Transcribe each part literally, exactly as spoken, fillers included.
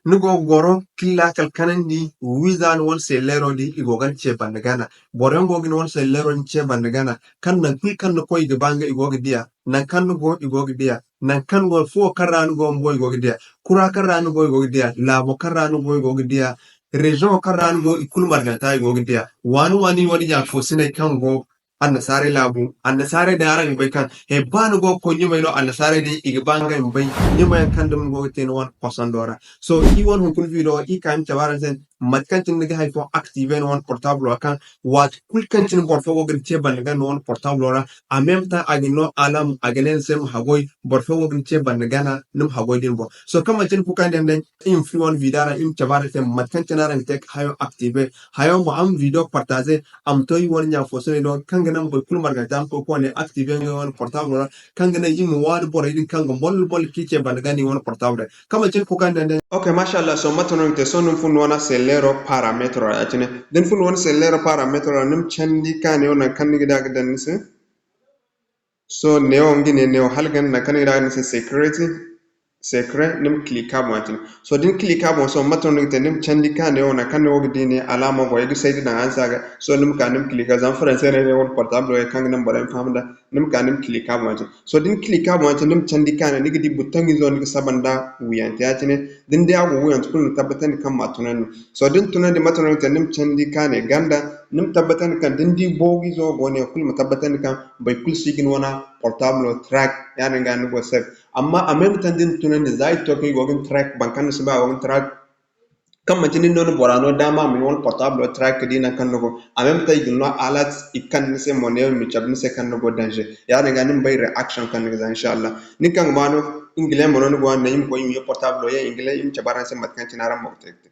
Ni go ga goro, ka ni laakal kanandi, wiiza ni wane selleero din, i go ga ni ce banda gana. Boro yaŋ go ga ni wane selleero din ce banda gana, kaŋ nangu kulu kaŋ ni koy i ga ba nga i go ga diya, nangu kaŋ ni go i go ga diya, nangu kaŋ ni go, fuwo kaŋ ra ni go bumbo i go ga diya, kura kaŋ ra ni go i go ga diya, laabo kaŋ ra ni go i go ga diya, région kaŋ ra ni go i kulu marganta i go ga diya. Waani waani wane ɲa fo sinay kaŋ go annasaarey laabu, annasaarey day araŋ ga bay kaŋ, he, ba ni go ga koy ɲumay no, annasaarey day i ga ba ngey ma bay ɲumayaŋ kaŋ dumi ni go ga te ni wane kosando ra. So, iri wane hunkuna video, iri ka iri ma cabe araŋ se, mate kaŋ cine ni ga hay fo activer ni wane portable ra, kaŋ waati kulu kaŋ cine boro fo go ga ni ce banda gana ni wane portable ra, en même temps a ga ni no alarme, a ga ne ni se ma haggoy, boro fo go ga ni ce banda gana, ni ma haggoy din boŋ. So, kaŋ manti ni fukandi yaŋ day, iri ma furo wane video ra, iri ma cabe araŋ se, mate kaŋ cine araŋ ga te ka hayo activer, hayo mo, a ma video partager, a ma to iri wane ɲa fo sinay do, kaŋ ga naŋ boro kulu marganta ma koy ka wane activer ngey wane portable ra, kaŋ ga naŋ iri ma waani borey din kaŋ ga mollo-mollo ka iri ce banda gana iri wane portable ra. Kaŋ manti ni fukandi yaŋ day. Ok, masha Allah, so mate no ni ga te? So ni ma furo ni wane selleero paramètre ra ya-cine. Da ni furo ni wane selleero paramètre ra, ni ma candi ka neewo nangu kaŋ ni ga di a ga daŋ ni se. So, neewo nga ne, neewo hala ganda nangu kaŋ ni ga di a ga daŋ ni se sécurité, secret, ni ma cliquer a boŋ ya-cine. So, da ni cliquer a boŋ, so mate no ni ga te? Ni ma candi ka neewo nangu kaŋ ni wo ga di ne alaamo go, ay ga say ga daŋ araŋ se a ga. So, ni ma ka ni ma cliquer, zama français no ay ne wane portable wo kaŋ ga naŋ borey ma faham nd'a. Ni ma ka ni ma cliquer a boŋ ya-cine. So, da ni cliquer a boŋ ya-cine, ni ma candi ka ne, ni ga di bouton izo ni ga saba nda wiyante ya-cine. Da ni di a go wiyante kulu, ni tabbatandi kaŋ ma a tunandi. So, da ni tunandi, mate no ni ga te? Ni ma candi ka ne ganda, ni ma tabbatandi kaŋ da ni di boogu izo go ne kulu, ma tabbatandi kaŋ boro kulu si ga ni wane portable track, yaadin ga ni go safe. Amma en même temps da ni tunandi, za i to kaŋ i go ga ni track, boro kaŋ ni si ba a go ga ni track, kaŋ manti nin no ni bora no daama ma ni wane portable track ka di nangu kaŋ ni go. En même temps i ga ni no alert, i ga kande ni se mo neewo i ma cabe ni se kaŋ ni go danger. Yaadin ga ni ma bay reaction kaŋ ni ga za, inshallah. Nin kaŋ ga ba no, English mo no ni go a ne, i ma koy i ma ye portable yaŋ English, i ma cabe araŋ se mate kaŋ cine araŋ mo ga te ga te.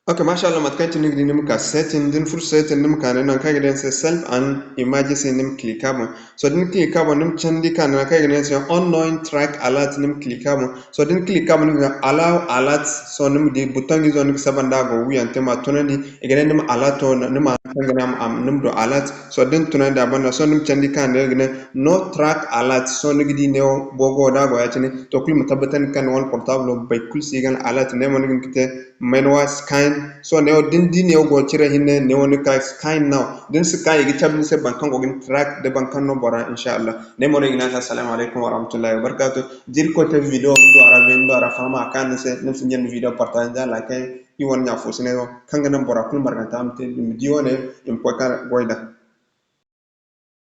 Ok, mashallah, mate kaŋ cine ni ga di, ni ma ka setting, da ni furo setting, ni ma ka ne nangu kaŋ i ga ne ni se self and emergency, ni ma cliquer a boŋ. So, da ni cliquer a boŋ, ni ma candi ka ne nangu kaŋ i ga ne ni se unknown track alert, ni ma cliquer a boŋ. So, da ni cliquer a boŋ, ni ga allow alert. So, ni ma di bouton izo ni ga saba nda a go wiyante ma tunandi. I ga ne ni ma alert wo, ni ma kaŋ ga ne a ma, a ma, ni ma du alert. So, da ni tunandi a banda, so ni ma candi ka ne i ga ne no track alert. So, ni ga di neewo boogo da a go ya-cine. To, kulu ma tabbatandi kaŋ ni wane portable boro kulu si ga ni alert. Ne mo ni ga hin ga te manual scan. So, neewo da ni di neewo go cire hinne, neewo ni ka scan now. Da ni scan, i ga cabe ni se boro kaŋ go ga ni track da boro kaŋ no bora, inshallah. Ne mo no i ga ne a se assalamu alaikum warahmatullahi wabarakatuh. Da Irkoy te video ni du a ra beene, ni du a ra fahama, a kaanu ni se, ni ma si ɲaŋ ni video partager nda like, i wane ɲa fo sinay no, kaŋ ga naŋ bora kulu marganta ma te, i ma di wane, i ma koy ka goy da.